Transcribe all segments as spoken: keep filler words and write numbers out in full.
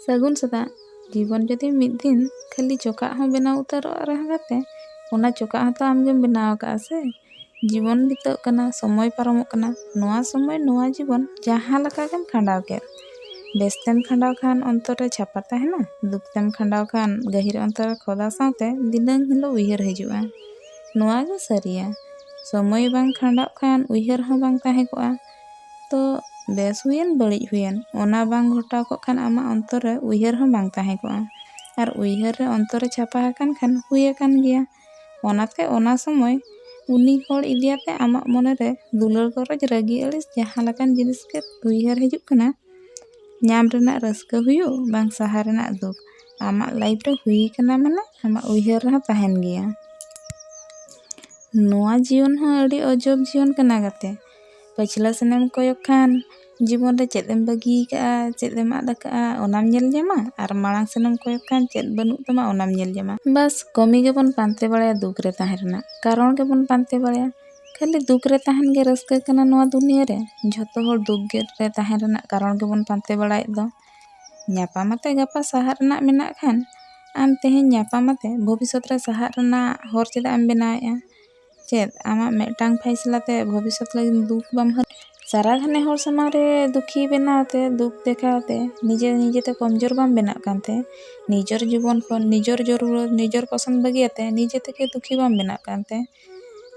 ᱥᱟᱹᱜᱩᱱ ᱥᱮᱛᱟᱜ᱾ ᱡᱤᱵᱚᱱ ᱡᱩᱫᱤ ᱢᱤᱫ ᱫᱤᱱ ᱠᱷᱟᱹᱞᱤ ᱪᱚᱠᱟᱜ ᱦᱚᱸ ᱵᱮᱱᱟᱣ ᱩᱛᱟᱹᱨᱚᱜ ᱨᱮᱦᱚᱸ ᱠᱟᱛᱮ, ᱚᱱᱟ ᱪᱚᱠᱟᱜ ᱦᱚᱸᱛᱚ ᱟᱢᱜᱮᱢ ᱵᱮᱱᱟᱣ ᱟᱠᱟᱫᱼᱟ ᱥᱮ? ᱡᱤᱵᱚᱱ ᱵᱤᱛᱟᱹᱜ ᱠᱟᱱᱟ, ᱥᱚᱢᱚᱭ ᱯᱟᱨᱚᱢᱚᱜ ᱠᱟᱱᱟ, ᱱᱚᱣᱟ ᱥᱚᱢᱚᱭ ᱱᱚᱣᱟ ᱡᱤᱵᱚᱱ ᱡᱟᱦᱟᱸ ᱞᱮᱠᱟ ᱜᱮᱢ ᱠᱷᱟᱸᱰᱟᱣ ᱠᱮᱫ, ᱵᱮᱥ ᱛᱮᱢ ᱠᱷᱟᱸᱰᱟᱣ ᱠᱷᱟᱱ ᱚᱱᱛᱚᱨ ᱨᱮ ᱪᱷᱟᱯᱟ ᱛᱟᱦᱮᱱᱟ, ᱫᱩᱠ ᱛᱮᱢ ᱠᱷᱟᱸᱰᱟᱣ ᱠᱷᱟᱱ ᱜᱟᱹᱦᱤᱨ ᱚᱱᱛᱚᱨ ᱨᱮ ᱠᱷᱚᱫᱟ ᱥᱟᱶᱛᱮ ᱫᱤᱱᱟᱹᱢ ᱦᱤᱞᱳᱜ ᱩᱭᱦᱟᱹᱨ ᱦᱤᱡᱩᱜᱼᱟ᱾ ᱱᱚᱣᱟ ᱜᱮ ᱥᱟᱹᱨᱤᱭᱟ, ᱥᱚᱢᱚᱭ ᱵᱟᱝ ᱠᱷᱟᱸᱰᱟᱜ ᱠᱷᱟᱱ ᱩᱭᱦᱟᱹᱨ ᱦᱚᱸ ᱵᱟᱝ ᱛᱟᱦᱮᱸ ᱠᱚᱜᱼᱟ᱾ ᱛᱚ ᱵᱮᱥ ᱦᱩᱭᱮᱱ ᱵᱟᱹᱲᱤᱡ ᱦᱩᱭᱮᱱ, ᱚᱱᱟ ᱵᱟᱝ ᱜᱷᱚᱴᱟᱣ ᱠᱚᱜ ᱠᱷᱟᱱ ᱟᱢᱟᱜ ᱚᱱᱛᱚᱨ ᱨᱮ ᱩᱭᱦᱟᱹᱨ ᱦᱚᱸ ᱵᱟᱝ ᱛᱟᱦᱮᱸ ᱠᱚᱜᱼᱟ᱾ ᱟᱨ ᱩᱭᱦᱟᱹᱨ ᱨᱮ ᱚᱱᱛᱚᱨ ᱨᱮ ᱪᱷᱟᱯᱟ ᱟᱠᱟᱱ ᱠᱷᱟᱱ ᱦᱩᱭ ᱟᱠᱟᱱ ᱜᱮᱭᱟ᱾ ᱚᱱᱟᱛᱮ ᱚᱱᱟ ᱥᱚᱢᱚᱭ ᱩᱱᱤ ᱦᱚᱲ ᱤᱫᱤᱭᱟᱛᱮ ᱟᱢᱟᱜ ᱢᱚᱱᱮ ᱨᱮ ᱫᱩᱞᱟᱹᱲ ᱜᱚᱨᱚᱡᱽ ᱨᱟᱹᱜᱤ ᱟᱹᱲᱤᱥ ᱡᱟᱦᱟᱸ ᱞᱮᱠᱟᱱ ᱡᱤᱱᱤᱥ ᱜᱮ ᱩᱭᱦᱟᱹᱨ ᱦᱤᱡᱩᱜ ᱠᱟᱱᱟ, ᱧᱟᱢ ᱨᱮᱱᱟᱜ ᱨᱟᱹᱥᱠᱟᱹ ᱦᱩᱭᱩᱜ ᱵᱟᱝ ᱥᱟᱦᱟ ᱨᱮᱱᱟᱜ ᱫᱩᱠ, ᱟᱢᱟᱜ ᱞᱟᱭᱤᱯᱷ ᱨᱮ ᱦᱩᱭ ᱠᱟᱱᱟ ᱢᱟᱱᱮ ᱟᱢᱟᱜ ᱩᱭᱦᱟᱹᱨ ᱨᱮᱦᱚᱸ ᱛᱟᱦᱮᱱ ᱜᱮᱭᱟ᱾ ᱱᱚᱣᱟ ᱡᱤᱭᱚᱱ ᱦᱚᱸ ᱟᱹᱰᱤ ᱟᱡᱚᱵ ᱡᱤᱭᱚᱱ ᱠᱟᱱᱟ ᱜᱟᱛᱮ᱾ ᱯᱟᱹᱪᱷᱞᱟᱹ ᱥᱮᱱᱮᱢ ᱠᱚᱭᱚᱜ ᱠᱷᱟᱱ ᱡᱤᱵᱚᱱ ᱨᱮ ᱪᱮᱫ ᱮᱢ ᱵᱟᱹᱜᱤ ᱟᱠᱟᱫᱼᱟ, ᱪᱮᱫ ᱮᱢ ᱟᱫ ᱟᱠᱟᱫᱼᱟ, ᱚᱱᱟᱢ ᱧᱮᱞ ᱧᱟᱢᱟ᱾ ᱟᱨ ᱢᱟᱲᱟᱝ ᱥᱮᱱᱮᱢ ᱠᱚᱭᱚᱜ ᱠᱷᱟᱱ ᱪᱮᱫ ᱵᱟᱹᱱᱩᱜ ᱛᱟᱢᱟ, ᱚᱱᱟᱢ ᱧᱮᱞ ᱧᱟᱢᱟ᱾ ᱵᱟᱥ, ᱠᱚᱢᱤ ᱜᱮᱵᱚᱱ ᱯᱟᱱᱛᱮ ᱵᱟᱲᱟᱭᱟ ᱫᱩᱠ ᱨᱮ ᱛᱟᱦᱮᱸ ᱨᱮᱱᱟᱜ, ᱠᱟᱨᱚᱱ ᱜᱮᱵᱚᱱ ᱯᱟᱱᱛᱮ ᱵᱟᱲᱟᱭᱟ᱾ ᱠᱷᱟᱹᱞᱤ ᱫᱩᱠ ᱨᱮ ᱛᱟᱦᱮᱱ ᱜᱮ ᱨᱟᱹᱥᱠᱟᱹ ᱠᱟᱱᱟ ᱱᱚᱣᱟ ᱫᱩᱱᱤᱭᱟᱹ ᱨᱮ? ᱡᱷᱚᱛᱚ ᱦᱚᱲ ᱫᱩᱠ ᱜᱮ ᱨᱮ ᱛᱟᱦᱮᱸ ᱨᱮᱱᱟᱜ ᱠᱟᱨᱚᱱ ᱜᱮᱵᱚᱱ ᱯᱟᱱᱛᱮ ᱵᱟᱲᱟᱭᱮᱫ ᱫᱚ᱾ ᱧᱟᱯᱟᱢ ᱟᱛᱮ ᱜᱟᱯᱟ ᱥᱟᱦᱟᱜ ᱨᱮᱱᱟᱜ ᱢᱮᱱᱟᱜ ᱠᱷᱟᱱ, ᱟᱢ ᱛᱮᱦᱮᱧ ᱧᱟᱯᱟᱢ ᱟᱛᱮ ᱵᱷᱚᱵᱤᱥᱥᱚᱛ ᱨᱮ ᱥᱟᱦᱟᱜ ᱨᱮᱱᱟᱜ ᱦᱚᱨ ᱪᱮᱫᱟᱜ ᱮᱢ ᱵᱮᱱᱟᱣᱮᱫᱼᱟ? ᱪᱮᱫ ᱟᱢᱟᱜ ᱢᱤᱫᱴᱟᱝ ᱯᱷᱟᱭᱥᱞᱟ ᱛᱮ ᱵᱷᱚᱵᱤᱥᱥᱚᱛ ᱞᱟᱹᱜᱤᱫ ᱫᱩᱠ ᱵᱟᱢ ᱦᱟᱹᱨ? ᱥᱟᱨᱟ ᱜᱷᱟᱱᱮ ᱦᱚᱲ ᱥᱟᱢᱟᱝ ᱨᱮ ᱫᱩᱠᱷᱤ ᱵᱮᱱᱟᱣ ᱛᱮ, ᱫᱩᱠ ᱫᱮᱠᱷᱟᱣ ᱛᱮ, ᱱᱤᱡᱮ ᱱᱤᱡᱮ ᱛᱮ ᱠᱚᱢᱡᱳᱨ ᱵᱟᱢ ᱵᱮᱱᱟᱜ ᱠᱟᱱᱛᱮ? ᱱᱤᱡᱚᱨ ᱡᱤᱵᱚᱱ ᱠᱷᱚᱱ, ᱱᱤᱡᱚᱨ ᱡᱚᱨᱩᱨᱚᱛ, ᱱᱤᱡᱚᱨ ᱯᱚᱥᱚᱱᱫ ᱵᱟᱹᱜᱤᱭᱟᱛᱮ ᱱᱤᱡᱮ ᱛᱮᱜᱮ ᱫᱩᱠᱷᱤ ᱵᱟᱢ ᱵᱮᱱᱟᱜ ᱠᱟᱱᱛᱮ?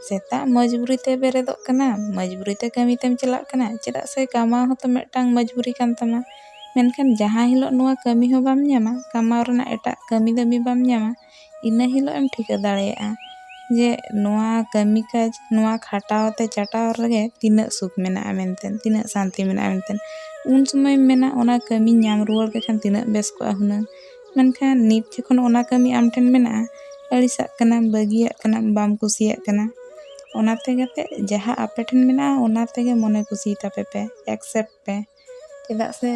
ᱥᱮᱛᱟᱜ ᱢᱚᱡᱽᱵᱩᱨᱤ ᱛᱮ ᱵᱮᱨᱮᱫᱚᱜ ᱠᱟᱱᱟ, ᱢᱚᱡᱽᱵᱩᱨᱤ ᱛᱮ ᱠᱟᱹᱢᱤ ᱛᱮᱢ ᱪᱟᱞᱟᱜ ᱠᱟᱱᱟ, ᱪᱮᱫᱟᱜ ᱥᱮ ᱠᱟᱢᱟᱣ ᱦᱚᱸᱛᱚ ᱢᱤᱫᱴᱟᱝ ᱢᱚᱡᱽᱵᱩᱨᱤ ᱠᱟᱱ ᱛᱟᱢᱟ᱾ ᱢᱮᱱᱠᱷᱟᱱ ᱡᱟᱦᱟᱸ ᱦᱤᱞᱳᱜ ᱱᱚᱣᱟ ᱠᱟᱹᱢᱤ ᱦᱚᱸ ᱵᱟᱢ ᱧᱟᱢᱟ, ᱠᱟᱢᱟᱣ ᱨᱮᱱᱟᱜ ᱮᱴᱟᱜ ᱠᱟᱹᱢᱤ ᱫᱟᱹᱢᱤ ᱵᱟᱢ ᱧᱟᱢᱟ, ᱤᱱᱟᱹ ᱦᱤᱞᱳᱜ ᱮᱢ ᱴᱷᱤᱠᱟᱹ ᱫᱟᱲᱮᱭᱟᱜᱼᱟ ᱡᱮ ᱱᱚᱣᱟ ᱠᱟᱹᱢᱤ ᱠᱟᱡᱽ, ᱱᱚᱣᱟ ᱠᱷᱟᱴᱟᱣ ᱛᱮ ᱪᱟᱴᱟᱣ ᱨᱮᱜᱮ ᱛᱤᱱᱟᱹᱜ ᱥᱩᱠ ᱢᱮᱱᱟᱜᱼᱟ ᱢᱮᱱᱛᱮ, ᱛᱤᱱᱟᱹᱜ ᱥᱟᱱᱛᱤ ᱢᱮᱱᱟᱜᱼᱟ ᱢᱮᱱᱛᱮ᱾ ᱩᱱ ᱥᱚᱢᱚᱭᱮᱢ ᱢᱮᱱᱟ, ᱚᱱᱟ ᱠᱟᱹᱢᱤᱧ ᱧᱟᱢ ᱨᱩᱣᱟᱹᱲ ᱠᱮ ᱠᱷᱟᱱ ᱛᱤᱱᱟᱹᱜ ᱵᱮᱥ ᱠᱚᱜᱼᱟ ᱦᱩᱱᱟᱹᱝ᱾ ᱢᱮᱱᱠᱷᱟᱱ ᱱᱤᱛ ᱡᱚᱠᱷᱚᱱ ᱚᱱᱟ ᱠᱟᱹᱢᱤ ᱟᱢ ᱴᱷᱮᱱ ᱢᱮᱱᱟᱜᱼᱟ, ᱟᱹᱲᱤᱥᱟᱜ ᱠᱟᱱᱟᱢ, ᱵᱟᱹᱜᱤᱭᱟᱜ ᱠᱟᱱᱟᱢ, ᱵᱟᱢ ᱠᱩᱥᱤᱭᱟᱜ ᱠᱟᱱᱟ᱾ ᱚᱱᱟᱛᱮ ᱜᱟᱛᱮ, ᱡᱟᱦᱟᱸ ᱟᱯᱮ ᱴᱷᱮᱱ ᱢᱮᱱᱟᱜᱼᱟ, ᱚᱱᱟ ᱛᱮᱜᱮ ᱢᱚᱱᱮ ᱠᱩᱥᱤ ᱛᱟᱯᱮ ᱯᱮ, ᱮᱠᱥᱮᱯᱴ ᱯᱮ᱾ ᱪᱮᱫᱟᱜ ᱥᱮ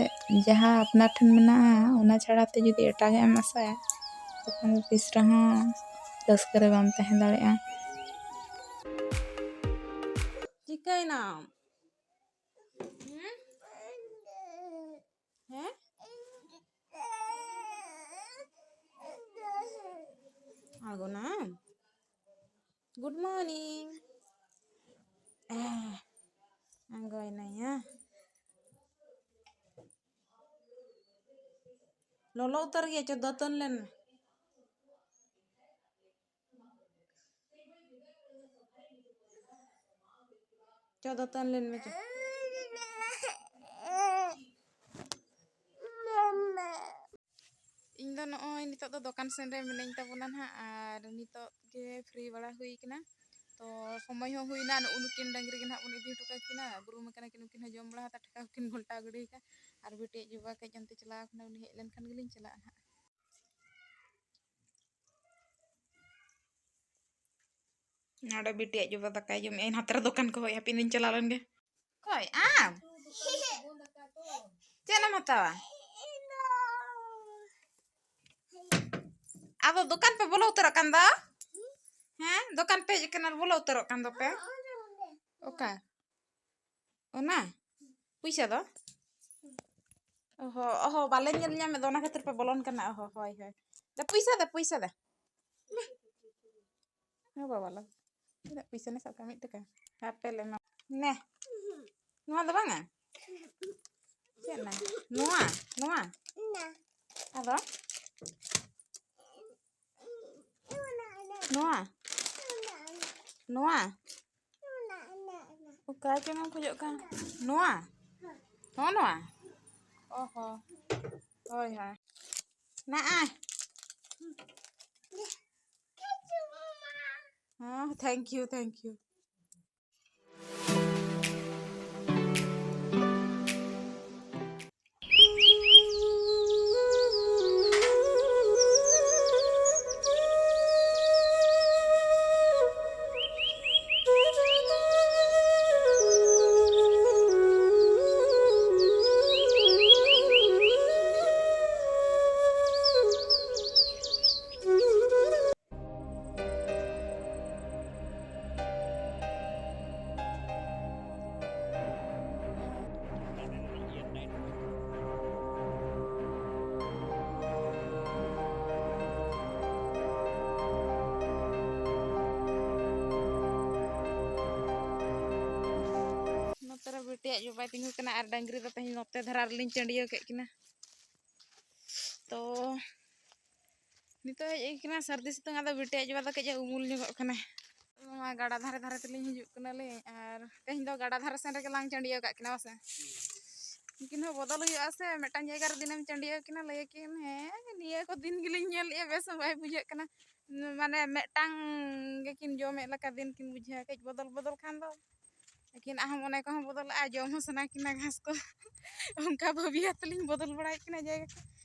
ᱡᱟᱦᱟᱸ ᱟᱯᱱᱟᱨ ᱴᱷᱮᱱ ᱢᱮᱱᱟᱜᱼᱟ, ᱚᱱᱟ ᱪᱷᱟᱲᱟ ᱛᱮ ᱡᱩᱫᱤ ᱮᱴᱟᱜᱟᱜ ᱮᱢ ᱟᱥᱟᱭᱟ, ᱛᱚᱠᱷᱚᱱ ᱫᱚ ᱛᱤᱥ ᱨᱮᱦᱚᱸ ᱨᱟᱹᱥᱠᱟᱹ ᱨᱮ ᱵᱟᱢ ᱛᱟᱦᱮᱸ ᱫᱟᱲᱮᱭᱟᱜᱼᱟ᱾ ᱪᱤᱠᱟᱹᱭᱮᱱᱟᱢ? ᱟᱬᱜᱚᱱᱟᱢ? Good morning. ᱮ, ᱟᱬᱜᱚᱭᱮᱱᱟᱭᱟ᱾ ᱞᱚᱞᱚ ᱩᱛᱟᱹᱨ ᱜᱮᱭᱟ, ᱪᱚ ᱫᱟᱹᱛᱟᱹᱱ ᱞᱮᱱ ᱢᱮ᱾ ᱪᱚ ᱫᱟᱹᱛᱟᱹᱱ ᱞᱮᱱ ᱢᱮ, ᱪᱚ᱾ ᱤᱧ ᱫᱚ ᱱᱚᱜᱼᱚᱭ ᱱᱤᱛᱚᱜ ᱫᱚ ᱫᱚᱠᱟᱱ ᱥᱮᱱ ᱨᱮ ᱢᱤᱱᱟᱹᱧ ᱛᱟᱵᱚᱱᱟ ᱱᱟᱦᱟᱜ, ᱟᱨ ᱱᱤᱛᱚᱜ ᱜᱮ free ᱵᱟᱲᱟ ᱦᱩᱭ ᱠᱟᱱᱟ᱾ ᱛᱚ ᱥᱚᱢᱚᱭ ᱦᱚᱸ ᱦᱩᱭᱱᱟ, ᱱᱩᱜᱼᱩ ᱱᱩᱠᱤᱱ ᱰᱟᱹᱝᱨᱤ ᱜᱮ ᱱᱟᱦᱟᱜ ᱵᱚᱱ ᱤᱫᱤ ᱦᱚᱴᱚ ᱠᱟᱹᱠᱤᱱᱟ, ᱵᱩᱨᱩᱢ ᱟᱠᱟᱱᱟ ᱠᱤᱱ, ᱩᱱᱠᱤᱱ ᱦᱚᱸ ᱡᱚᱢ ᱵᱟᱲᱟ ᱦᱟᱛᱟᱲ ᱴᱷᱮᱠᱟ ᱦᱚᱸᱠᱤᱱ ᱜᱷᱚᱞᱴᱟᱣ ᱜᱤᱰᱤ ᱠᱟᱜᱼᱟ᱾ ᱟᱨ ᱵᱤᱴᱤ ᱟᱡ ᱵᱟᱵᱟ ᱠᱟᱹᱡ ᱚᱱᱛᱮ ᱪᱟᱞᱟᱣ ᱠᱟᱱᱟ, ᱩᱱᱤ ᱦᱮᱡ ᱞᱮᱱᱠᱷᱟᱱ ᱜᱮᱞᱤᱧ ᱪᱟᱞᱟᱜᱼᱟ ᱱᱟᱦᱟᱜ᱾ ᱱᱚᱰᱮ ᱵᱤᱴᱤ ᱟᱡ ᱵᱟᱵᱟ ᱫᱟᱠᱟᱭ ᱡᱚᱢᱮᱜᱼᱟ, ᱦᱟᱛᱮ ᱨᱮ ᱫᱚᱠᱟᱱ ᱠᱚ ᱦᱚᱭ, ᱦᱟᱯᱮ ᱤᱧ ᱪᱟᱞᱟᱣ ᱞᱮᱱ ᱜᱮ᱾ ᱚᱠᱚᱭ ᱟᱢ? ᱪᱮᱫ ᱮᱢ ᱦᱟᱛᱟᱣᱟ? ᱟᱫᱚ ᱫᱚᱠᱟᱱ ᱯᱮ ᱵᱚᱞᱚ ᱩᱛᱟᱹᱨᱚᱜ ᱠᱟᱱ ᱫᱚ? ᱦᱮᱸ, ᱫᱚᱠᱟᱱ ᱯᱮ ᱦᱮᱡ ᱟᱠᱟᱱᱟ, ᱵᱚᱞᱚ ᱩᱛᱟᱹᱨᱚᱜ ᱠᱟᱱ ᱫᱚᱯᱮ? ᱚᱠᱟ? ᱚᱱᱟ? ᱯᱚᱭᱥᱟ ᱫᱚ? ᱚᱦᱚ, ᱚᱦᱚ, ᱵᱟᱞᱮ ᱧᱮᱞ ᱧᱟᱢᱮᱫ ᱫᱚ, ᱚᱱᱟ ᱠᱷᱟᱹᱛᱤᱨ ᱯᱮ ᱵᱚᱞᱚᱱ ᱠᱟᱱᱟ᱾ ᱚᱦᱚ, ᱦᱳᱭ, ᱦᱳᱭ᱾ ᱫᱮ, ᱯᱚᱭᱥᱟ ᱫᱮ, ᱯᱚᱭᱥᱟ ᱫᱮ᱾ ᱚ ᱵᱟᱵᱟ ᱞᱚ᱾ ᱛᱤᱱᱟᱹᱜ ᱯᱚᱭᱥᱟ ᱱᱮ ᱥᱟᱵ ᱠᱟᱜ ᱢᱤᱫ ᱴᱟᱠᱟ᱾ ᱦᱟᱯᱮ ᱞᱮ ᱮᱢᱟ᱾ ᱱᱮ᱾ ᱱᱚᱣᱟ ᱫᱚ ᱵᱟᱝᱟ? ᱪᱮᱫ ᱱᱟ? ᱱᱚᱣᱟ? ᱱᱚᱣᱟ? ᱟᱫᱚ? ᱱᱚᱣᱟ? ᱱᱚᱣᱟ? ᱚᱠᱟ ᱪᱚᱝ ᱮᱢ ᱠᱷᱚᱡᱚᱜ ᱠᱟᱱ? ᱱᱚᱣᱟ? ᱦᱚᱸ, ᱱᱚᱣᱟ? ᱚ ᱦᱚᱸ᱾ ᱦᱳᱭ, ᱦᱳᱭ᱾ ᱱᱟᱜᱼᱟᱭ᱾ ᱦᱚᱸ, thank you, thank you᱾ ᱟᱡ ᱵᱟᱵᱟᱭ ᱛᱤᱸᱜᱩ ᱠᱟᱱᱟ ᱟᱨ ᱰᱟᱹᱝᱨᱤ ᱫᱚ ᱛᱮᱦᱮᱧ ᱱᱚᱛᱮ ᱫᱷᱟᱨᱟ ᱨᱮᱞᱤᱧ ᱪᱟᱹᱰᱤᱭᱟᱹᱣ ᱠᱮᱫ ᱠᱤᱱᱟ᱾ ᱛᱚ ᱱᱤᱛᱚᱜ ᱦᱮᱡ ᱠᱟᱱᱟ ᱥᱟᱹᱨᱫᱤ ᱥᱤᱛᱩᱝ, ᱟᱫᱚ ᱵᱤᱴᱤ ᱟᱡ ᱵᱟᱵᱟ ᱫᱚ ᱠᱟᱹᱡ ᱮ ᱩᱢᱩᱞ ᱧᱚᱜᱚᱜ ᱠᱟᱱᱟᱭ᱾ ᱱᱚᱣᱟ ᱜᱟᱰᱟ ᱫᱷᱟᱨᱮ ᱫᱷᱟᱨᱮ ᱛᱮᱞᱤᱧ ᱦᱤᱡᱩᱜ ᱠᱟᱱᱟᱞᱤᱧ, ᱟᱨ ᱛᱮᱦᱮᱧ ᱫᱚ ᱜᱟᱰᱟ ᱫᱷᱟᱨᱮ ᱥᱮᱱ ᱨᱮᱜᱮ ᱞᱟᱝ ᱪᱟᱹᱰᱤᱭᱟᱹᱣ ᱠᱟᱜ ᱠᱤᱱᱟ, ᱵᱟᱥᱮ? ᱩᱱᱠᱤᱱ ᱦᱚᱸ ᱵᱚᱫᱚᱞ ᱦᱩᱭᱩᱜᱼᱟ ᱥᱮ, ᱢᱤᱫᱴᱟᱝ ᱡᱟᱭᱜᱟ ᱨᱮ ᱫᱤᱱᱮᱢ ᱪᱟᱹᱰᱤᱭᱟᱹᱣ ᱠᱤᱱᱟ, ᱞᱟᱹᱭ ᱟᱹᱠᱤᱱ, "ᱦᱮᱸ, ᱱᱤᱭᱟᱹ ᱠᱚ ᱫᱤᱱ ᱜᱮᱞᱤᱧ ᱧᱮᱞᱮᱫᱼᱟ, ᱵᱮᱥ ᱦᱚᱸ ᱵᱟᱭ ᱵᱩᱡᱷᱟᱹᱜ ᱠᱟᱱᱟ, ᱢᱟᱱᱮ ᱢᱤᱫᱴᱟᱝ ᱜᱮᱠᱤᱱ ᱡᱚᱢᱮᱫ ᱞᱮᱠᱟ ᱫᱤᱱ ᱠᱤᱱ ᱵᱩᱡᱷᱟᱹᱣᱟ, ᱠᱟᱹᱡ ᱵᱚᱫᱚᱞ ᱵᱚᱫᱚᱞ ᱠᱷᱟᱱ ᱫᱚ ᱟᱹᱠᱤᱱᱟᱜ ᱦᱚᱸ ᱢᱚᱱᱮ ᱠᱚᱦᱚᱸ ᱵᱚᱫᱚᱞᱚᱜᱼᱟ, ᱡᱚᱢ ᱦᱚᱸ ᱥᱟᱱᱟ ᱠᱤᱱᱟ ᱜᱷᱟᱥ ᱠᱚ᱾" ᱚᱱᱠᱟ ᱵᱷᱟᱹᱵᱤ ᱠᱟᱛᱮ ᱞᱤᱧ ᱵᱚᱫᱚᱞ ᱵᱟᱲᱟᱭᱮᱫ ᱠᱤᱱᱟ ᱡᱟᱭᱜᱟ ᱠᱚ᱾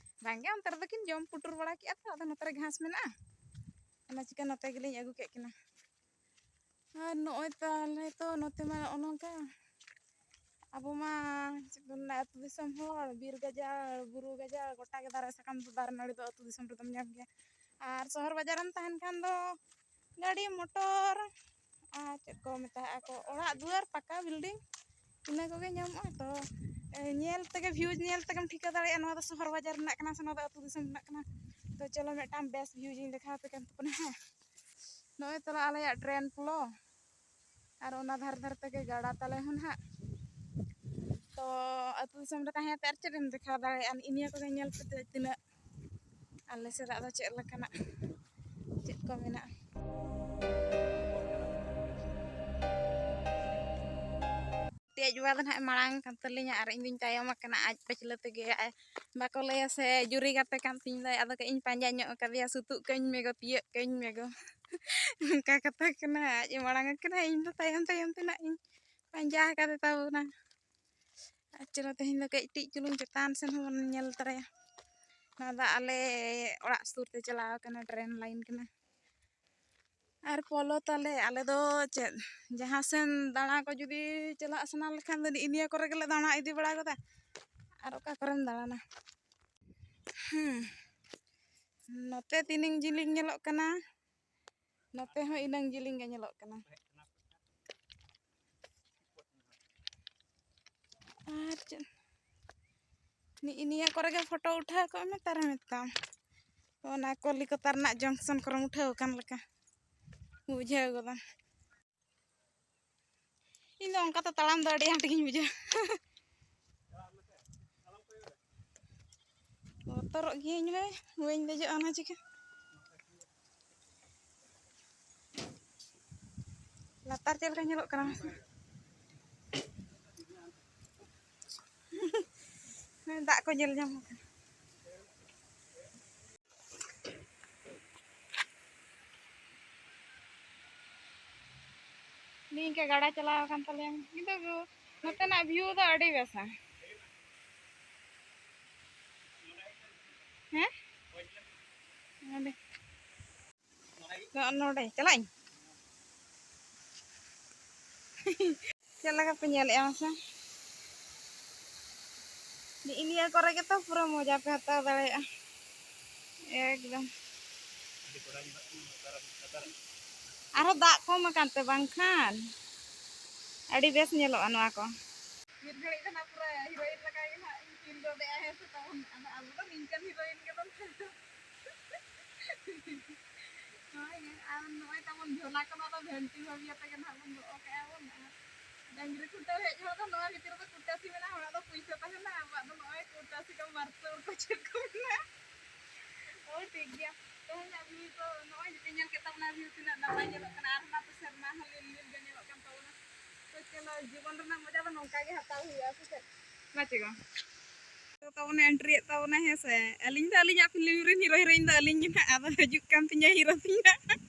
ᱵᱟᱝᱜᱮ, ᱚᱱᱛᱮ ᱨᱮᱫᱚ ᱠᱤᱱ ᱡᱚᱢ ᱯᱩᱴᱩᱨ ᱵᱟᱲᱟ ᱠᱮᱫᱼᱟ ᱛᱚ, ᱟᱫᱚ ᱱᱚᱛᱮ ᱨᱮ ᱜᱷᱟᱥ ᱢᱮᱱᱟᱜᱼᱟ, ᱚᱱᱟ ᱪᱤᱠᱟᱹ ᱱᱚᱛᱮ ᱜᱮᱞᱤᱧ ᱟᱹᱜᱩ ᱠᱮᱫ ᱠᱤᱱᱟ᱾ ᱟᱨ ᱱᱚᱜᱼᱚᱭ ᱛᱟᱦᱞᱮ ᱛᱚ ᱱᱚᱛᱮ ᱢᱟ ᱱᱚᱜᱼᱚ ᱱᱚᱝᱠᱟ, ᱟᱵᱚ ᱢᱟ ᱪᱮᱫ ᱵᱚᱱ ᱢᱮᱱᱟ, ᱟᱹᱛᱩ ᱫᱤᱥᱚᱢ ᱦᱚᱲ, ᱵᱤᱨ ᱜᱟᱡᱟᱲ, ᱵᱩᱨᱩ ᱜᱟᱡᱟᱲ, ᱜᱚᱴᱟ ᱜᱮ ᱫᱟᱨᱮ ᱥᱟᱠᱟᱢ ᱫᱚ, ᱫᱟᱨᱮ ᱱᱟᱹᱲᱤ ᱫᱚ ᱟᱹᱛᱩ ᱫᱤᱥᱚᱢ ᱨᱮᱫᱚᱢ ᱧᱟᱢ ᱜᱮᱭᱟ᱾ ᱟᱨ ᱥᱚᱦᱚᱨ ᱵᱟᱡᱟᱨᱮᱢ ᱛᱟᱦᱮᱱ ᱠᱷᱟᱱ ᱫᱚ ᱜᱟᱹᱰᱤ ᱢᱚᱴᱚᱨ, ᱟᱨ ᱪᱮᱫ ᱠᱚ ᱢᱮᱛᱟᱜᱼᱟ ᱠᱚ, ᱚᱲᱟᱜ ᱫᱩᱣᱟᱹᱨ, ᱯᱟᱠᱟ ᱵᱤᱞᱰᱤᱝ, ᱤᱱᱟᱹ ᱠᱚᱜᱮ ᱧᱟᱢᱚᱜᱼᱟ᱾ ᱛᱚ ᱮ, ᱧᱮᱞ ᱛᱮᱜᱮ, ᱵᱷᱤᱭᱩᱡᱽ ᱧᱮᱞ ᱛᱮᱜᱮᱢ ᱴᱷᱤᱠᱟᱹ ᱫᱟᱲᱮᱭᱟᱜᱼᱟ ᱱᱚᱣᱟ ᱫᱚ ᱥᱚᱦᱚᱨ ᱵᱟᱡᱟᱨ ᱨᱮᱱᱟᱜ ᱠᱟᱱᱟ ᱥᱮ ᱱᱚᱣᱟ ᱫᱚ ᱟᱹᱛᱩ ᱫᱤᱥᱚᱢ ᱨᱮᱱᱟᱜ ᱠᱟᱱᱟ᱾ ᱛᱚ ᱪᱚᱞᱚ, ᱢᱤᱫᱴᱟᱝ ᱵᱮᱥ ᱵᱷᱤᱭᱩᱡᱽ ᱤᱧ ᱫᱮᱠᱷᱟᱣ ᱟᱯᱮ ᱠᱟᱱ ᱛᱟᱵᱚᱱᱟ᱾ ᱦᱮᱸ, ᱱᱚᱜᱼᱚᱭ ᱛᱟᱞᱟ ᱟᱞᱮᱭᱟᱜ ᱰᱨᱮᱱ ᱯᱷᱞᱳ, ᱟᱨ ᱚᱱᱟ ᱫᱷᱟᱨᱮ ᱫᱷᱟᱨᱮ ᱛᱮᱜᱮ ᱜᱟᱰᱟ ᱛᱟᱞᱮ ᱦᱚᱸ ᱱᱟᱦᱟᱜ᱾ ᱛᱚ ᱟᱹᱛᱩ ᱫᱤᱥᱚᱢ ᱨᱮ ᱛᱟᱦᱮᱸ ᱠᱟᱛᱮ ᱟᱨ ᱪᱮᱫ ᱮᱢ ᱫᱮᱠᱷᱟᱣ ᱫᱟᱲᱮᱭᱟᱜᱼᱟ? ᱱᱤᱭᱟᱹ ᱠᱚᱜᱮ ᱧᱮᱞ ᱠᱟᱛᱮ ᱛᱤᱱᱟᱹᱜ ᱟᱞᱮ ᱥᱮᱫᱟᱜ ᱫᱚ ᱪᱮᱫ ᱞᱮᱠᱟᱱᱟᱜ, ᱪᱮᱫ ᱠᱚ ᱢᱮᱱᱟᱜᱼᱟ᱾ ᱟᱡ ᱵᱟᱵᱟ ᱫᱚ ᱱᱟᱦᱟᱜ ᱮ ᱢᱟᱲᱟᱝ ᱠᱟᱱ ᱛᱟᱹᱞᱤᱧᱟ ᱟᱨ ᱤᱧ ᱫᱩᱧ ᱛᱟᱭᱚᱢ ᱟᱠᱟᱱᱟ ᱟᱡ ᱯᱟᱹᱪᱷᱞᱟᱹ ᱛᱮᱜᱮ᱾ ᱟᱡ, ᱵᱟᱠᱚ ᱞᱟᱹᱭᱟ ᱥᱮ, ᱡᱩᱨᱤ ᱜᱟᱛᱮ ᱠᱟᱱ ᱛᱤᱧ ᱫᱚᱭ, ᱟᱫᱚ ᱠᱟᱹᱡ ᱤᱧ ᱯᱟᱸᱡᱟ ᱧᱚᱜ ᱠᱟᱫᱮᱭᱟ, "ᱥᱩᱛᱩᱜ ᱠᱟᱹᱧ ᱢᱮ ᱜᱚ, ᱛᱤᱭᱟᱹᱜ ᱠᱟᱹᱧ ᱢᱮ ᱜᱚ", ᱚᱱᱠᱟ ᱠᱟᱛᱷᱟ ᱠᱟᱱᱟ᱾ ᱟᱡ ᱮ ᱢᱟᱲᱟᱝ ᱟᱠᱟᱱᱟ, ᱤᱧ ᱫᱚ ᱛᱟᱭᱚᱢ ᱛᱟᱭᱚᱢ ᱛᱮ ᱱᱟᱜ ᱤᱧ ᱯᱟᱸᱡᱟ ᱟᱠᱟᱫᱮ ᱛᱟᱵᱚᱱᱟ᱾ ᱟᱨ ᱪᱚᱞᱚ, ᱛᱮᱦᱮᱧ ᱫᱚ ᱠᱟᱹᱡ ᱴᱤᱡ ᱪᱩᱞᱩᱝ ᱪᱮᱛᱟᱱ ᱥᱮᱱ ᱦᱚᱸᱵᱚᱱ ᱧᱮᱞ ᱛᱟᱨᱟᱭᱟ᱾ ᱱᱚᱣᱟ ᱫᱚ ᱟᱞᱮ ᱚᱲᱟᱜ ᱥᱩᱨ ᱛᱮ ᱪᱟᱞᱟᱣ ᱟᱠᱟᱱᱟ, ᱰᱨᱮᱱ ᱞᱟᱭᱤᱱ ᱠᱟᱱᱟ᱾ ᱟᱨ ᱯᱚᱞᱚ ᱛᱟᱞᱮ, ᱟᱞᱮ ᱫᱚ ᱪᱮᱫ, ᱡᱟᱦᱟᱸ ᱥᱮᱱ ᱫᱟᱬᱟ ᱠᱚ ᱡᱩᱫᱤ ᱪᱟᱞᱟᱜ ᱥᱟᱱᱟ ᱞᱮᱠᱷᱟᱱ ᱫᱚ ᱱᱤᱜᱼᱤ ᱱᱤᱭᱟᱹ ᱠᱚᱨᱮ ᱜᱮᱞᱮ ᱫᱟᱬᱟ ᱤᱫᱤ ᱵᱟᱲᱟ ᱜᱚᱫᱟ᱾ ᱟᱨ ᱚᱠᱟ ᱠᱚᱨᱮᱢ ᱫᱟᱬᱟᱱᱟ? ᱦᱮᱸ, ᱱᱚᱛᱮ ᱛᱤᱱᱟᱹᱝ ᱡᱤᱞᱤᱧ ᱧᱮᱞᱚᱜ ᱠᱟᱱᱟ, ᱱᱚᱛᱮ ᱦᱚᱸ ᱤᱱᱟᱹᱝ ᱡᱤᱞᱤᱧ ᱜᱮ ᱧᱮᱞᱚᱜ ᱠᱟᱱᱟ᱾ ᱟᱨ ᱪᱮᱫ, ᱱᱤᱜᱼᱤ ᱱᱤᱭᱟᱹ ᱠᱚᱨᱮ ᱜᱮ ᱯᱷᱳᱴᱳ ᱩᱴᱷᱟᱹᱣ ᱠᱚᱜ ᱢᱮ ᱛᱟᱨᱟ ᱢᱮᱛᱟᱢ᱾ ᱚᱱᱟ ᱠᱚᱞᱤᱠᱚᱛᱟ ᱨᱮᱱᱟᱜ ᱡᱚᱝᱥᱚᱱ ᱠᱚᱨᱮᱢ ᱩᱴᱷᱟᱹᱣ ᱟᱠᱟᱱ ᱞᱮᱠᱟ ᱵᱩᱡᱷᱟᱹᱣ ᱜᱚᱫᱟᱢ᱾ ᱤᱧ ᱫᱚ ᱚᱱᱠᱟᱛᱮ ᱛᱟᱲᱟᱢ ᱫᱚ ᱟᱹᱰᱤ ᱟᱸᱴ ᱜᱤᱧ ᱵᱩᱡᱷᱟᱹᱣᱟ᱾ ᱵᱚᱛᱚᱨᱚᱜ ᱜᱤᱭᱟᱹᱧ ᱵᱷᱟᱹᱭ, ᱵᱟᱹᱧ ᱫᱮᱡᱚᱜᱼᱟ ᱚᱱᱟ ᱪᱤᱠᱟᱹ᱾ ᱞᱟᱛᱟᱨ ᱪᱮᱫ ᱞᱮᱠᱟ ᱧᱮᱞᱚᱜ ᱠᱟᱱᱟ ᱢᱟᱥᱮ? ᱫᱟᱜ ᱠᱚ ᱧᱮᱞ ᱧᱟᱢᱚᱜ ᱠᱟᱱᱟ᱾ ᱱᱤᱝᱠᱟᱹ ᱜᱟᱰᱟ ᱪᱟᱞᱟᱣ ᱟᱠᱟᱱ ᱛᱟᱞᱮᱭᱟ, ᱠᱤᱱᱛᱩ ᱱᱚᱛᱮᱱᱟᱜ ᱵᱷᱤᱭᱩ ᱫᱚ ᱟᱹᱰᱤ ᱵᱮᱥᱟ᱾ ᱦᱮᱸ, ᱱᱚᱰᱮ᱾ ᱱᱚᱜᱼᱚ ᱱᱚᱰᱮ ᱪᱟᱞᱟᱜ ᱟᱹᱧ᱾ ᱪᱮᱫ ᱞᱮᱠᱟ ᱯᱮ ᱧᱮᱞᱮᱜᱼᱟ ᱢᱟᱥᱮ? ᱱᱤᱜᱼᱤ ᱱᱤᱭᱟᱹ ᱠᱚᱨᱮ ᱜᱮᱛᱚ ᱯᱩᱨᱟᱹ ᱢᱚᱡᱟ ᱯᱮ ᱦᱟᱛᱟᱣ ᱫᱟᱲᱮᱭᱟᱜᱼᱟ᱾ ᱮᱠᱫᱚᱢ᱾ ᱟᱨᱦᱚᱸ ᱫᱟᱜ ᱠᱚᱢ ᱟᱠᱟᱱ ᱛᱮ ᱵᱟᱝᱠᱷᱟᱱ ᱟᱹᱰᱤ ᱵᱮᱥ ᱧᱮᱞᱚᱜᱼᱟ ᱱᱚᱣᱟ ᱠᱚ᱾ ᱢᱤᱫ ᱜᱷᱟᱹᱲᱤᱡ ᱫᱚ ᱱᱟᱜ ᱯᱩᱨᱟᱹ ᱦᱤᱨᱳᱭᱤᱱ ᱞᱮᱠᱟ ᱜᱮ ᱱᱟᱜ ᱤᱧ ᱯᱷᱤᱞ ᱜᱚᱫᱮᱜᱼᱟ, ᱦᱮᱸ ᱥᱮ ᱛᱟᱵᱚᱱ? ᱟᱫᱚ ᱟᱵᱚ ᱫᱚ ᱱᱤᱝᱠᱟᱹᱱ ᱦᱤᱨᱳᱭᱤᱱ ᱜᱮᱵᱚᱱ ᱠᱷᱚᱡᱚᱜ᱾ ᱦᱳᱭ, ᱟᱨ ᱱᱚᱜᱼᱚᱭ ᱛᱟᱵᱚᱱ ᱡᱷᱚᱞᱟ ᱠᱚ, ᱱᱚᱣᱟ ᱫᱚ ᱵᱷᱮᱱᱴᱤ ᱵᱷᱟᱹᱵᱤ ᱟᱛᱮ ᱜᱮ ᱱᱟᱜ ᱵᱚᱱ ᱫᱚᱦᱚ ᱠᱟᱜᱼᱟ ᱵᱚᱱ᱾ ᱟᱨ ᱰᱟᱝᱨᱤ ᱠᱷᱩᱱᱴᱟᱹᱣ ᱦᱮᱡ ᱡᱚᱦᱚᱜ ᱫᱚ ᱱᱚᱣᱟ ᱵᱷᱤᱛᱤᱨ ᱨᱮᱫᱚ ᱠᱩᱴᱟᱹᱥᱤ ᱢᱮᱱᱟᱜᱼᱟ, ᱦᱚᱲᱟᱜ ᱫᱚ ᱯᱩᱭᱥᱟᱹ ᱛᱟᱦᱮᱱᱟ, ᱟᱵᱚᱣᱟᱜ ᱫᱚ ᱱᱚᱜᱼᱚᱭ ᱠᱩᱴᱟᱹᱥᱤ ᱠᱚ, ᱢᱟᱨᱥᱟᱞ ᱠᱚ, ᱪᱮᱫ ᱠᱚ ᱢᱮᱱᱟᱜᱼᱟ᱾ ᱦᱳᱭ, ᱴᱷᱤᱠ ᱜᱮᱭᱟ᱾ ᱛᱮᱦᱮᱧᱟᱜ ᱵᱷᱤᱭᱩ ᱫᱚ ᱱᱚᱜᱼᱚᱭ ᱡᱮ ᱯᱮ ᱧᱮᱞ ᱠᱮᱫ ᱛᱟᱵᱚᱱᱟ, ᱵᱷᱤᱭᱩ ᱛᱤᱱᱟᱹᱜ ᱱᱟᱯᱟᱭ ᱧᱮᱞᱚᱜ ᱠᱟᱱᱟ, ᱟᱨ ᱚᱱᱟ ᱛᱮ ᱥᱮᱨᱢᱟ ᱦᱚᱸ ᱞᱤᱞ ᱞᱤᱞ ᱜᱮ ᱧᱮᱞᱚᱜ ᱠᱟᱱ ᱛᱟᱵᱚᱱᱟ᱾ ᱛᱚ ᱪᱚᱞᱚ, ᱡᱤᱵᱚᱱ ᱨᱮᱱᱟᱜ ᱢᱚᱡᱟ ᱫᱚ ᱱᱚᱝᱠᱟ ᱜᱮ ᱦᱟᱛᱟᱣ ᱦᱩᱭᱩᱜᱼᱟ, ᱥᱮ ᱪᱮᱫ? ᱢᱟ ᱪᱮ ᱜᱚ? ᱛᱟᱵᱚᱱ ᱮᱱᱴᱨᱤᱭᱮᱫ ᱛᱟᱵᱚᱱᱟ, ᱦᱮᱸ ᱥᱮ? ᱟᱹᱞᱤᱧ ᱫᱚ ᱟᱹᱞᱤᱧᱟᱜ ᱯᱷᱤᱞᱢ ᱨᱮᱱ ᱦᱤᱨᱳ ᱦᱤᱨᱳᱭᱤᱱ ᱫᱚ ᱟᱹᱞᱤᱧ ᱜᱮ ᱱᱟᱦᱟᱜ, ᱟᱫᱚ ᱦᱤᱡᱩᱜ ᱠᱟᱱ ᱛᱤᱧᱟᱹ ᱦᱤᱨᱳ ᱛᱤᱧ ᱱᱟᱦᱟᱜ᱾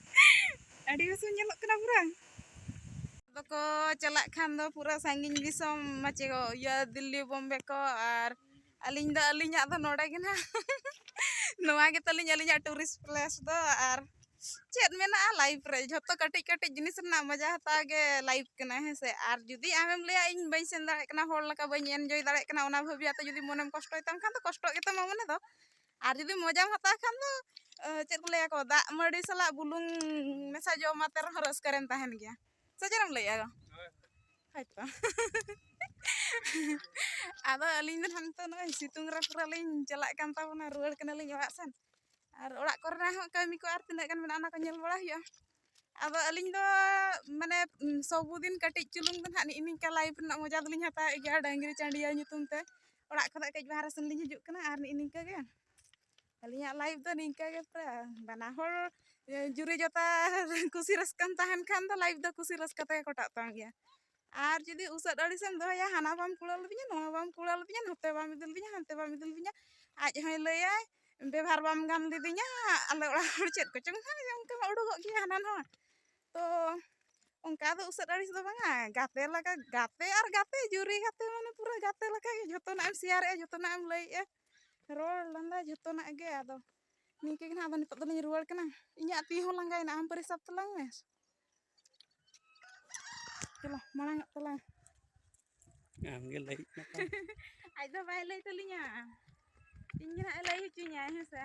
ᱟᱹᱰᱤ ᱵᱮᱥ ᱧᱮᱞᱚᱜ ᱠᱟᱱᱟ ᱯᱩᱨᱟᱹ᱾ ᱟᱫᱚ ᱠᱚ ᱪᱟᱞᱟᱜ ᱠᱷᱟᱱ ᱫᱚ ᱯᱩᱨᱟᱹ ᱥᱟᱺᱜᱤᱧ ᱫᱤᱥᱚᱢ, ᱢᱟ ᱪᱮ ᱜᱚ, ᱤᱭᱟᱹ, ᱫᱤᱞᱞᱤ, ᱵᱚᱢᱵᱮ ᱠᱚ, ᱟᱨ ᱟᱹᱞᱤᱧ ᱫᱚ ᱟᱹᱞᱤᱧᱟᱜ ᱫᱚ ᱱᱚᱰᱮ ᱜᱮ ᱱᱟᱦᱟᱜ᱾ ᱱᱚᱣᱟ ᱜᱮ ᱛᱟᱹᱞᱤᱧ ᱟᱹᱞᱤᱧᱟᱜ ᱴᱩᱨᱤᱥᱴ ᱯᱞᱮᱥ ᱫᱚ᱾ ᱟᱨ ᱪᱮᱫ ᱢᱮᱱᱟᱜᱼᱟ ᱞᱟᱭᱤᱯᱷ ᱨᱮ? ᱡᱷᱚᱛᱚ ᱠᱟᱹᱴᱤᱡ ᱠᱟᱹᱴᱤᱡ ᱡᱤᱱᱤᱥ ᱨᱮᱱᱟᱜ ᱢᱚᱡᱟ ᱦᱟᱛᱟᱣ ᱜᱮ ᱞᱟᱭᱤᱯᱷ ᱠᱟᱱᱟ, ᱦᱮᱸ ᱥᱮ? ᱟᱨ ᱡᱩᱫᱤ ᱟᱢᱮᱢ ᱞᱟᱹᱭᱟ, "ᱤᱧ ᱵᱟᱹᱧ ᱥᱮᱱ ᱫᱟᱲᱮᱭᱟᱜ ᱠᱟᱱᱟ, ᱦᱚᱲ ᱞᱮᱠᱟ ᱵᱟᱹᱧ ᱮᱱᱡᱚᱭ ᱫᱟᱲᱮᱭᱟᱜ ᱠᱟᱱᱟ", ᱚᱱᱟ ᱵᱷᱟᱹᱵᱤ ᱟᱛᱮ ᱡᱩᱫᱤ ᱢᱚᱱᱮᱢ ᱠᱚᱥᱴᱚᱭ ᱛᱟᱢ ᱠᱷᱟᱱ ᱫᱚ ᱠᱚᱥᱴᱚᱜ ᱜᱮᱛᱟᱢᱟ ᱢᱚᱱᱮ ᱫᱚ᱾ ᱟᱨ ᱡᱩᱫᱤ ᱢᱚᱡᱟᱢ ᱦᱟᱛᱟᱣ ᱠᱷᱟᱱ ᱫᱚ, ᱮ, ᱪᱮᱫ ᱠᱚ ᱞᱟᱹᱭᱟ ᱠᱚ, ᱫᱟᱜ ᱢᱟᱹᱰᱤ ᱥᱟᱞᱟᱜ ᱵᱩᱞᱩᱝ ᱢᱮᱥᱟ ᱡᱚᱢ ᱟᱛᱮ ᱨᱮᱦᱚᱸ ᱨᱟᱹᱥᱠᱟᱹ ᱨᱮᱢ ᱛᱟᱦᱮᱱ ᱜᱮᱭᱟ᱾ ᱥᱮ ᱪᱮᱫ ᱮᱢ ᱞᱟᱹᱭᱮᱜᱼᱟ ᱜᱚ? ᱦᱳᱭ᱾ ᱦᱳᱭᱛᱚ᱾ ᱟᱫᱚ ᱟᱹᱞᱤᱧ ᱫᱚ ᱱᱟᱦᱟᱜ ᱱᱤᱛᱚᱜ ᱱᱚᱜᱼᱚᱭ ᱥᱤᱛᱩᱝ ᱨᱮ ᱯᱩᱨᱟᱹ ᱞᱤᱧ ᱪᱟᱞᱟᱜ ᱠᱟᱱ ᱛᱟᱵᱚᱱᱟ, ᱨᱩᱣᱟᱹᱲ ᱠᱟᱱᱟᱞᱤᱧ ᱚᱲᱟᱜ ᱥᱮᱱ᱾ ᱟᱨ ᱚᱲᱟᱜ ᱠᱚᱨᱮᱱᱟᱜ ᱦᱚᱸ ᱠᱟᱹᱢᱤ ᱠᱚ ᱟᱨ ᱛᱤᱱᱟᱹᱜ ᱜᱟᱱ ᱢᱮᱱᱟᱜᱼᱟ, ᱚᱱᱟ ᱠᱚ ᱧᱮᱞ ᱵᱟᱲᱟ ᱦᱩᱭᱩᱜᱼᱟ᱾ ᱟᱫᱚ ᱟᱹᱞᱤᱧ ᱫᱚ ᱢᱟᱱᱮ ᱥᱚᱵᱩᱫᱤᱱ ᱠᱟᱹᱴᱤᱡ ᱪᱩᱞᱩᱝ ᱫᱚ ᱱᱟᱦᱟᱜ ᱱᱤᱜᱼᱤ ᱱᱤᱝᱠᱟ ᱞᱟᱭᱤᱵᱷ ᱨᱮᱱᱟᱜ ᱢᱚᱡᱟ ᱫᱚᱞᱤᱧ ᱦᱟᱛᱟᱣᱮᱫ ᱜᱮᱭᱟ, ᱰᱟᱹᱝᱨᱤ ᱪᱟᱹᱰᱤᱭᱟᱹ ᱧᱩᱛᱩᱢ ᱛᱮ᱾ ᱚᱲᱟᱜ ᱠᱷᱚᱱᱟᱜ ᱠᱟᱹᱡ ᱵᱟᱦᱨᱮ ᱥᱮᱱ ᱞᱤᱧ ᱦᱤᱡᱩᱜ ᱠᱟᱱᱟ ᱟᱨ ᱱᱤᱜᱼᱤ ᱱᱤᱝᱠᱟᱹ ᱜᱮ ᱟᱹᱞᱤᱧᱟᱜ ᱞᱟᱭᱤᱵᱷ ᱫᱚ ᱱᱤᱝᱠᱟᱹ ᱜᱮ ᱯᱨᱟᱭ᱾ ᱵᱟᱱᱟ ᱦᱚᱲ ᱡᱩᱨᱤ ᱡᱚᱛᱟ ᱠᱩᱥᱤ ᱨᱟᱹᱥᱠᱟᱹᱢ ᱛᱟᱦᱮᱱ ᱠᱷᱟᱱ ᱫᱚ ᱞᱟᱭᱤᱵᱷ ᱫᱚ ᱠᱩᱥᱤ ᱨᱟᱹᱥᱠᱟᱹ ᱛᱮᱜᱮ ᱠᱚᱴᱟᱜ ᱛᱟᱢ ᱜᱮᱭᱟ᱾ ᱟᱨ ᱡᱩᱫᱤ ᱩᱥᱟᱹᱫ ᱟᱹᱲᱤᱥᱮᱢ ᱫᱚᱦᱚᱭᱟ, ᱦᱟᱱᱟ ᱵᱟᱢ ᱠᱩᱲᱟᱹᱣ ᱞᱤᱫᱤᱧᱟ, ᱱᱚᱣᱟ ᱵᱟᱢ ᱠᱩᱲᱟᱹᱣ ᱞᱤᱫᱤᱧᱟ, ᱱᱚᱛᱮ ᱵᱟᱢ ᱤᱫᱤ ᱞᱤᱫᱤᱧᱟ, ᱦᱟᱱᱛᱮ ᱵᱟᱢ ᱤᱫᱤ ᱞᱤᱫᱤᱧᱟ, ᱟᱡ ᱦᱚᱸᱭ ᱞᱟᱹᱭᱟᱭ ᱵᱮᱵᱷᱟᱨ ᱵᱟᱢ ᱜᱟᱱ ᱞᱤᱫᱤᱧᱟ, ᱟᱞᱮ ᱚᱲᱟᱜ ᱦᱚᱲ ᱪᱮᱫ ᱠᱚᱪᱚᱝ ᱦᱟᱸᱜ ᱚᱱᱠᱟ ᱢᱟ ᱩᱰᱩᱠᱚᱜ ᱜᱮᱭᱟ ᱦᱟᱱᱟ ᱱᱚᱣᱟ᱾ ᱛᱚ ᱚᱱᱠᱟ ᱫᱚ ᱩᱥᱟᱹᱫ ᱟᱹᱲᱤᱥ ᱫᱚ ᱵᱟᱝᱟ, ᱜᱟᱛᱮ ᱞᱮᱠᱟ, ᱜᱟᱛᱮ ᱟᱨ ᱜᱟᱛᱮ, ᱡᱩᱨᱤ ᱜᱟᱛᱮ ᱢᱟᱱᱮ ᱯᱩᱨᱟᱹ ᱜᱟᱛᱮ ᱞᱮᱠᱟ ᱜᱮ, ᱡᱷᱚᱛᱚᱱᱟᱜ ᱮᱢ ᱥᱮᱭᱟᱨᱮᱜᱼᱟ, ᱡᱷᱚᱛᱚᱱᱟᱜ ᱮᱢ ᱞᱟᱹᱭᱮᱜᱼᱟ, ᱨᱚᱲ ᱞᱟᱸᱫᱟ ᱡᱷᱚᱛᱚᱱᱟᱜ ᱜᱮ᱾ ᱟᱫᱚ ᱱᱤᱝᱠᱟᱹ ᱜᱮ ᱱᱟᱦᱟᱜ ᱟᱫᱚ ᱱᱤᱛᱚᱜ ᱫᱚᱞᱤᱧ ᱨᱩᱣᱟᱹᱲ ᱠᱟᱱᱟ, ᱤᱧᱟᱹᱜ ᱛᱤ ᱦᱚᱸ ᱞᱟᱸᱜᱟᱭᱮᱱᱟ, ᱟᱢ ᱯᱟᱹᱨᱤᱥᱟᱵ ᱛᱟᱞᱟᱝ ᱢᱮ᱾ ᱪᱚᱞᱚ ᱢᱟᱲᱟᱝᱚᱜ ᱛᱟᱞᱟᱝ᱾ ᱟᱢᱜᱮ ᱞᱟᱹᱭ ᱢᱮ ᱛᱚ᱾ ᱟᱡ ᱫᱚ ᱵᱟᱭ ᱞᱟᱹᱭ ᱛᱟᱹᱞᱤᱧᱟ, ᱤᱧ ᱜᱮ ᱱᱟᱦᱟᱜ ᱮ ᱞᱟᱹᱭ ᱦᱚᱪᱚᱧᱟ, ᱦᱮᱸ ᱥᱮ?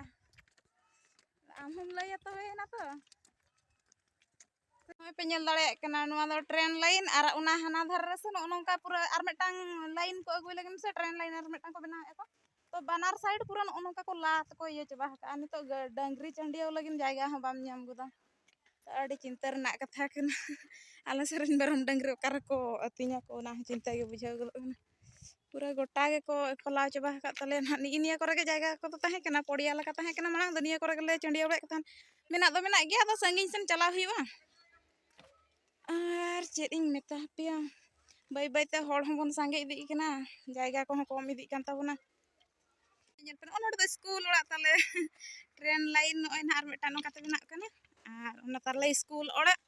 ᱟᱢ ᱦᱚᱸᱢ ᱞᱟᱹᱭᱟ ᱛᱚᱵᱮᱭᱮᱱᱟ ᱛᱚ᱾ ᱱᱚᱜᱼᱚᱭ ᱯᱮ ᱧᱮᱞ ᱫᱟᱲᱮᱭᱟᱜ ᱠᱟᱱᱟ, ᱱᱚᱣᱟ ᱫᱚ ᱴᱨᱮᱱ ᱞᱟᱭᱤᱱ, ᱟᱨ ᱚᱱᱟ ᱦᱟᱱᱟ ᱫᱷᱟᱨᱮ ᱨᱮ ᱥᱮ ᱱᱚᱜᱼᱚ ᱱᱚᱝᱠᱟ ᱯᱩᱨᱟᱹ ᱟᱨ ᱢᱤᱫᱴᱟᱝ ᱞᱟᱭᱤᱱ ᱠᱚ ᱟᱹᱜᱩᱭ ᱞᱟᱹᱜᱤᱫ ᱥᱮ ᱴᱨᱮᱱ ᱞᱟᱭᱤᱱ ᱟᱨ ᱢᱤᱫᱴᱟᱝ ᱠᱚ ᱵᱮᱱᱟᱣᱮᱫᱼᱟ ᱠᱚ᱾ ᱛᱚ ᱵᱟᱱᱟᱨ ᱥᱟᱭᱤᱰ ᱯᱩᱨᱟᱹ ᱱᱚᱜᱼᱚ ᱱᱚᱝᱠᱟ ᱠᱚ ᱞᱟ ᱛᱮᱠᱚ ᱤᱭᱟᱹ ᱪᱟᱵᱟ ᱟᱠᱟᱫᱼᱟ᱾ ᱱᱤᱛᱚᱜ ᱜᱟ- ᱰᱟᱹᱝᱨᱤ ᱪᱟᱹᱰᱤᱭᱟᱹᱣ ᱞᱟᱹᱜᱤᱫ ᱡᱟᱭᱜᱟ ᱦᱚᱸ ᱵᱟᱢ ᱧᱟᱢ ᱜᱚᱫᱟ᱾ ᱛᱚ ᱟᱹᱰᱤ ᱪᱤᱱᱛᱟᱹ ᱨᱮᱱᱟᱜ ᱠᱟᱛᱷᱟ ᱠᱟᱱᱟ᱾ ᱟᱞᱮ ᱥᱮᱫ ᱨᱮᱱ ᱢᱮᱨᱚᱢ ᱰᱟᱹᱝᱨᱤ ᱚᱠᱟ ᱨᱮᱠᱚ ᱟᱹᱛᱤᱧᱟ ᱠᱚ, ᱚᱱᱟ ᱦᱚᱸ ᱪᱤᱱᱛᱟᱹ ᱜᱮ ᱵᱩᱡᱷᱟᱹᱣ ᱜᱚᱫᱚᱜ ᱠᱟᱱᱟ᱾ ᱯᱩᱨᱟᱹ ᱜᱚᱴᱟ ᱜᱮᱠᱚ ᱯᱷᱚᱞᱟᱣ ᱪᱟᱵᱟ ᱟᱠᱟᱫ ᱛᱟᱞᱮᱭᱟ ᱱᱟᱦᱟᱜ᱾ ᱱᱤᱜᱼᱤ ᱱᱤᱭᱟᱹ ᱠᱚᱨᱮ ᱜᱮ ᱡᱟᱭᱜᱟ ᱠᱚᱫᱚ ᱛᱟᱦᱮᱸ ᱠᱟᱱᱟ, ᱯᱚᱲᱤᱭᱟ ᱞᱮᱠᱟ ᱛᱟᱦᱮᱸ ᱠᱟᱱᱟ ᱢᱟᱲᱟᱝ ᱫᱚ᱾ ᱱᱤᱭᱟᱹ ᱠᱚᱨᱮ ᱜᱮᱞᱮ ᱪᱟᱹᱰᱤᱭᱟᱹᱣ ᱵᱟᱲᱟᱭᱮᱫ ᱠᱚ ᱛᱟᱦᱮᱸᱫ᱾ ᱢᱮᱱᱟᱜ ᱫᱚ ᱢᱮᱱᱟᱜ ᱜᱮᱭᱟ, ᱟᱫᱚ ᱥᱟᱺᱜᱤᱧ ᱥᱮᱱ ᱪᱟᱞᱟᱣ ᱦᱩᱭᱩᱜᱼᱟ᱾ ᱟᱨ ᱪᱮᱫ ᱤᱧ ᱢᱮᱛᱟ ᱯᱮᱭᱟ, ᱵᱟᱹᱭ ᱵᱟᱹᱭ ᱛᱮ ᱦᱚᱲ ᱦᱚᱸᱵᱚᱱ ᱥᱟᱸᱜᱮ ᱤᱫᱤᱜ ᱠᱟᱱᱟ, ᱡᱟᱭᱜᱟ ᱠᱚᱦᱚᱸ ᱠᱚᱢ ᱤᱫᱤᱜ ᱠᱟᱱ ᱛᱟᱵᱚᱱᱟ᱾ ᱧᱮᱞ ᱯᱮ, ᱱᱚᱜᱼᱚ ᱱᱚᱰᱮ ᱫᱚ ᱥᱠᱩᱞ ᱚᱲᱟᱜ ᱛᱟᱞᱮ᱾ ᱴᱨᱮᱱ ᱞᱟᱭᱤᱱ ᱱᱚᱜᱼᱚᱭ ᱱᱟᱦᱟᱜ ᱟᱨ ᱢᱤᱫᱴᱟᱝ ᱱᱚᱝᱠᱟ ᱛᱮ ᱵᱮᱱᱟᱜ ᱠᱟᱱᱟ᱾ ᱟᱨ ᱚᱱᱟ ᱛᱟᱞᱮ ᱥᱠᱩᱞ ᱚᱲᱟᱜ,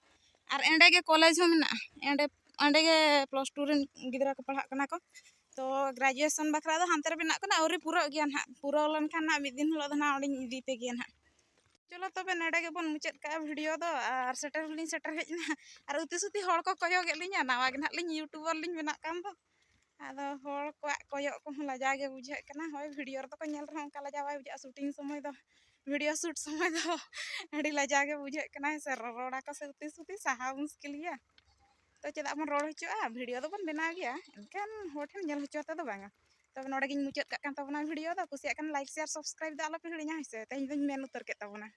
ᱟᱨ ᱮᱸᱰᱮ ᱜᱮ ᱠᱚᱞᱮᱡᱽ ᱦᱚᱸ ᱢᱮᱱᱟᱜᱼᱟ᱾ ᱮᱸᱰᱮ, ᱚᱸᱰᱮ ᱜᱮ ᱯᱞᱟᱥ ᱴᱩ ᱨᱮᱱ ᱜᱤᱫᱽᱨᱟᱹ ᱠᱚ ᱯᱟᱲᱦᱟᱜ ᱠᱟᱱᱟ ᱠᱚ᱾ ᱛᱚ ᱜᱨᱮᱡᱩᱭᱮᱥᱚᱱ ᱵᱟᱠᱷᱨᱟ ᱫᱚ ᱦᱟᱱᱛᱮ ᱨᱮ ᱵᱮᱱᱟᱜ ᱠᱟᱱᱟ, ᱟᱹᱣᱨᱤ ᱯᱩᱨᱟᱹᱜ ᱜᱮᱭᱟ ᱱᱟᱦᱟᱜ᱾ ᱯᱩᱨᱟᱹᱣ ᱞᱮᱱᱠᱷᱟᱱ ᱱᱟᱦᱟᱜ ᱢᱤᱫ ᱫᱤᱱ ᱦᱤᱞᱳᱜ ᱫᱚ ᱱᱟᱦᱟᱜ ᱚᱸᱰᱮᱧ ᱤᱫᱤ ᱯᱮ ᱜᱮᱭᱟ ᱱᱟᱦᱟᱜ᱾ ᱪᱚᱞᱚ ᱛᱚᱵᱮ ᱱᱚᱰᱮ ᱜᱮᱵᱚᱱ ᱢᱩᱪᱟᱹᱫ ᱠᱟᱜᱼᱟ ᱵᱷᱤᱰᱤᱭᱳ ᱫᱚ, ᱟᱨ ᱥᱮᱴᱮᱨ ᱦᱚᱸᱞᱤᱧ ᱥᱮᱴᱮᱨ ᱦᱮᱡ ᱮᱱᱟ᱾ ᱟᱨ ᱩᱛᱤ ᱥᱩᱛᱤ ᱦᱚᱲ ᱠᱚ ᱠᱚᱭᱚᱜᱮᱫ ᱞᱤᱧᱟ, ᱱᱟᱣᱟ ᱜᱮ ᱱᱟᱦᱟᱜ ᱞᱤᱧ ᱭᱩᱴᱩᱵᱟᱨ ᱞᱤᱧ ᱵᱮᱱᱟᱜ ᱠᱟᱱ ᱫᱚ᱾ ᱟᱫᱚ ᱦᱚᱲ ᱠᱚᱣᱟᱜ ᱠᱚᱭᱚᱜ ᱠᱚᱦᱚᱸ ᱞᱟᱡᱟᱣ ᱜᱮ ᱵᱩᱡᱷᱟᱹᱜ ᱠᱟᱱᱟ᱾ ᱦᱳᱭ, ᱵᱷᱤᱰᱤᱭᱳ ᱨᱮᱫᱚ ᱠᱚ ᱧᱮᱞ ᱨᱮᱦᱚᱸ ᱚᱱᱠᱟ ᱞᱟᱡᱟᱣ ᱵᱟᱭ ᱵᱩᱡᱷᱟᱹᱜᱼᱟ᱾ ᱥᱩᱴᱤᱝ ᱥᱚᱢᱚᱭ ᱫᱚ, ᱵᱷᱤᱰᱤᱭᱳ ᱥᱩᱴ ᱥᱚᱢᱚᱭ ᱫᱚ ᱟᱹᱰᱤ ᱞᱟᱡᱟᱣ ᱜᱮ ᱵᱩᱡᱷᱟᱹᱜ ᱠᱟᱱᱟ, ᱦᱮᱸ ᱥᱮ? ᱨᱚᱨᱚᱲᱟᱠᱚ ᱥᱮ ᱩᱛᱤ ᱥᱩᱛᱤ ᱥᱟᱦᱟᱣ ᱢᱩᱥᱠᱤᱞ ᱜᱮᱭᱟ᱾ ᱛᱚ ᱪᱮᱫᱟᱜ ᱵᱚᱱ ᱨᱚᱲ ᱦᱚᱪᱚᱜᱼᱟ? ᱵᱷᱤᱰᱤᱭᱳ ᱫᱚᱵᱚᱱ ᱵᱮᱱᱟᱣ ᱜᱮᱭᱟ, ᱮᱱᱠᱷᱟᱱ ᱦᱚᱲ ᱴᱷᱮᱱ ᱧᱮᱞ ᱦᱚᱪᱚ ᱠᱟᱛᱮ ᱫᱚ ᱵᱟᱝᱟ᱾ ᱛᱚᱵᱮ ᱱᱚᱰᱮ ᱜᱤᱧ ᱢᱩᱪᱟᱹᱫ ᱠᱟᱜ ᱠᱟᱱ ᱛᱟᱵᱚᱱᱟ ᱵᱷᱤᱰᱤᱭᱳ ᱫᱚ᱾ ᱠᱩᱥᱤᱭᱟᱜ ᱠᱷᱟᱱ ᱞᱟᱭᱤᱠ, ᱥᱮᱭᱟᱨ, ᱥᱟᱵᱥᱠᱨᱟᱭᱤᱵ ᱫᱚ ᱟᱞᱚᱯᱮ ᱦᱤᱲᱤᱧᱟ, ᱦᱮᱸ ᱥᱮ? ᱛᱮᱦᱮᱧ ᱫᱚᱧ ᱢᱮᱱ ᱩᱛᱟᱹᱨ ᱠᱮᱫ ᱛᱟᱵᱚᱱᱟ᱾